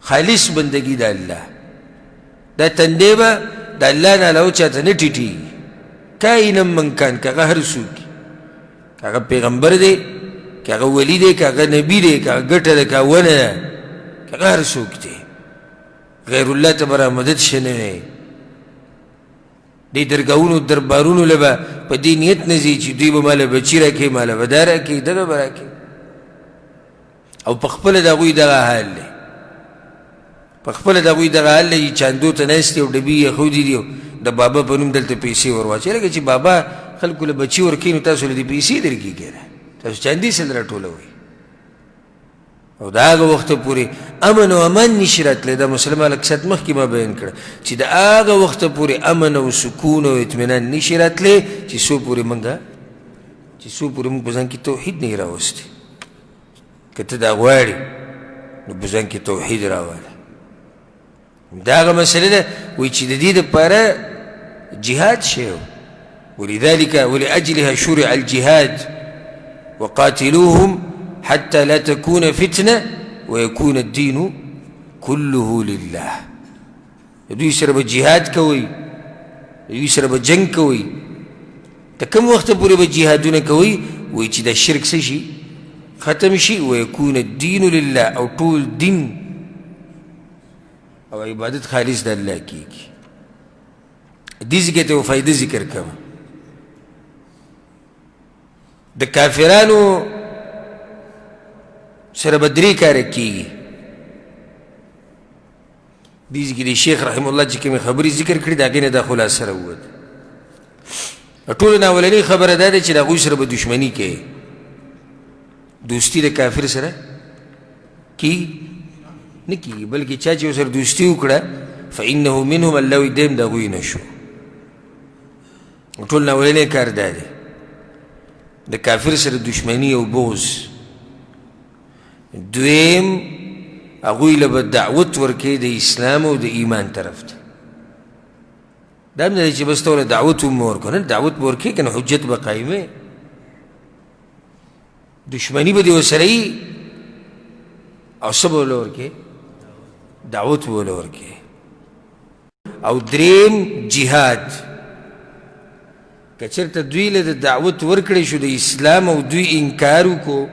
خالص بندګي د الله. دا تندې به د الله نه علاوه چاته نه ټیټېږي، کائنا من کان، که هغه هر څوک، که هغه پیغمبر دی، که هغه ولي دی، که هغه نبي دی، که هغه ګټه ده، که هغه ونه ده، که هغه هر څوک دی، غیر الله ته به را مدد شه نه وي. دې درګاهونو دربارونو له به په دې نیت نه ځي چې دوی به ماله بچي راکوي، ماله به دا راکوي، دغه به راکوي، او په خپله د هغوی دغه حال دی، په خپله د هغوی دغه حال دی چې چاندو ته ناست دي او ډبي یې ښودي دي، د بابا په نوم دلته پیسې ورواچوي. لکه چې بابا خلکو له بچي ورکوي نو تاسو له دې پیسې درکړي که نه، تاسو چاندې څه راټولوئ. او د هغه وخته پورې امن او امان نشي راتلی. دا مسله ما لږ ساعت مخکې ما بیان کړه چې د هغه وخته پورې امن او سکون او اطمینان نشي راتلی چې څو پورې موږ په ځان کې توحید نه راوستی. که ته دا غواړې نو په ځان کې توحید راوله. دا هغه مسله ده وایي چې د دې دپاره جهاد شی، ولذلك ولأجلها شرع الجهاد وقاتلوهم حتى لا تكون فتنة ويكون الدين كله لله. دوی سره به جهاد کوئ، دوی سره به جنګ کوئ، تر کوم وخته پورې به جهادونه کوئ؟ وایي چې دا شرک څه شي؟ ختم شي، ويكون الدين لله، او ټول دین او عبادت خالص د الله کېږي. دې ځای کې ته یوه فایده ذکر کوم. د کافرانو سره به درې کاره کېږي. دې ځای کې د شیخ رحم الله چې کومې خبرې ذکر کړې د هغې نه دا خلاصه راووته. ټولو نه اولنۍ خبره دا ده چې د هغوی سره به دښمني کوي، دوستي د کافر سره کېږي نه کېږي، بلکې چا چې ورسره دوستي وکړه فإنه منهم، الله وایي دی هم د هغوی نه شو. ټول نه اولنی کار دا دی د کافر سره دښمني او بغض. دویم هغوی له به دعوت ورکوي د اسلام او د ایمان طرف ته. دا هم نه دی چې بس ته ورله دعوت هم مه ورکوه، نه، دعوت به ورکوې که نه حجت به قایموې، دښمني به دې ورسره وي او څه به ورله ورکوې؟ دعوت به ورله ورکوې. او دریم جهاد، که چېرته دوی له د دعوت ورکړی شو د اسلام او دوی انکار وکړو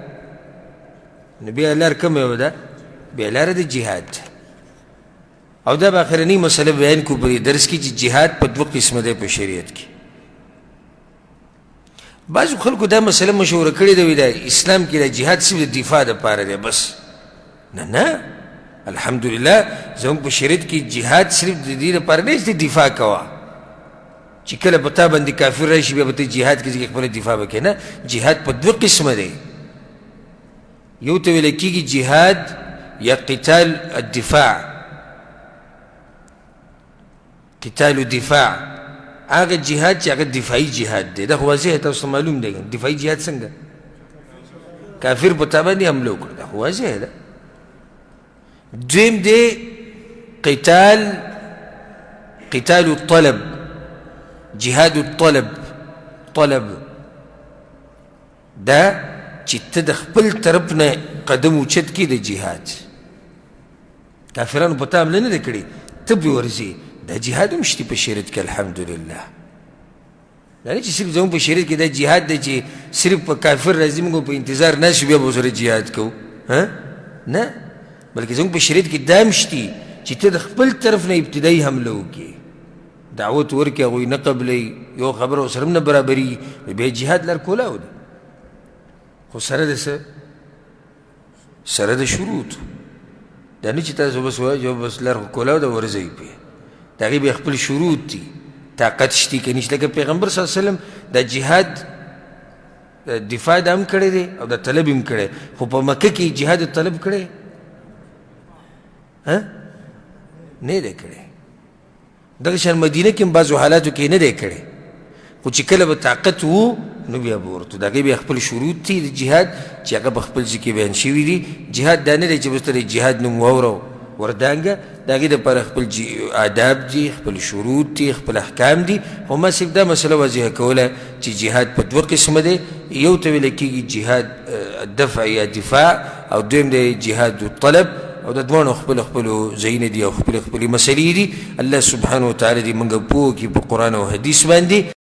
نو بیا لار کومه یوه ده؟ بیا لاره د جهاد ده. او دا به اخرنۍ مسله بیان کړو په دې درس کې چې جهاد په دوه قسمه دی په شریعت کې. بعضو خلکو دا مسله مشهوره کړې ده، وایي دا اسلام کې دا جهاد صرف د دفاع دپاره دی بس. نه نه، الحمدلله زموږ په شریعت کې جهاد صرف د دې لپاره نه چې دفاع کوه، چې کله په تا باندې کافر راشي بیا به ته جهاد کې ځکه خپله دفاع به کوې. نه، جهاد په دوه قسمه دی. یو ته ویل کېږي جهاد یا قتال الدفاع، قتال الدفاع هغه جهاد چې هغه دفاعي جهاد دی. دا خو واضح تاسو ته معلوم دی. دفاعي جهاد څنګه؟ کافر په تا باندې حمله وکړه، دا خو واضح ده. دویم دی قتال، قتال الطلب، جهاد الطلب. طلب دا چې ته د خپل طرف نه قدم اوچت کړې د جهاد، کافرانو په تا حمله نه ده کړې، ته پرې ورځې، دا جهاد هم شته په شریعت کې الحمدلله. دا نه چې صرف زموږ په شریعت کې دا جهاد دی چې صرف په کافر راځي موږ په انتظار ناست یو بیا به ورسره جهاد کوو، نه، بلکې زموږ په شریعت کې دا هم شته چې ته د خپل طرف نه ابتدایي حمله وکړې، دعوت ورکړې، هغوی نه قبلوي، یو خبره ورسره هم نه برابرېږي، نو بیا جهاد لار کولاو دی، خو سره د څه؟ سره د شروط. دا نه چې تاسو بس وایئ چې بس لار خو کولاو ده ورځئ پرې، د هغې بیا خپل شروط دي، طاقت شتي که نشته. لکه پیغمبر صلی الله علیه وسلم د جهاد دفاع د هم کړی دی او د طلب هم کړی، خو په مکه کې جهاد طلب کړی نه دی کړی. دغه شان مدینه کې هم بعضو حالاتو کې نه دی کړی، خو چې کله به طاقت وو نو بیا به ورته د هغې بیا خپل شروط دي د جهاد چې هغه په خپل ځای کې بیان شوي دي. جهاد دا نه دی چې بس ته د جهاد نوم واوره وردانګه، د هغې دپاره خپل آداب دي، خپل شروط دي، خپل احکام دي. خو ما صرف دا مسله واضحه کوله چې جهاد په دوه قسمه دی، یو ته ویل کېږي جهاد دفع یا دفاع، او دویم دی جهاد الطلب. او د دواړو خپل خپل ځایونه دي او خپل خپل مسلې دي. الله سبحانه وتعالی دې موږ پوه کړي په قرآن او حدیث باندې.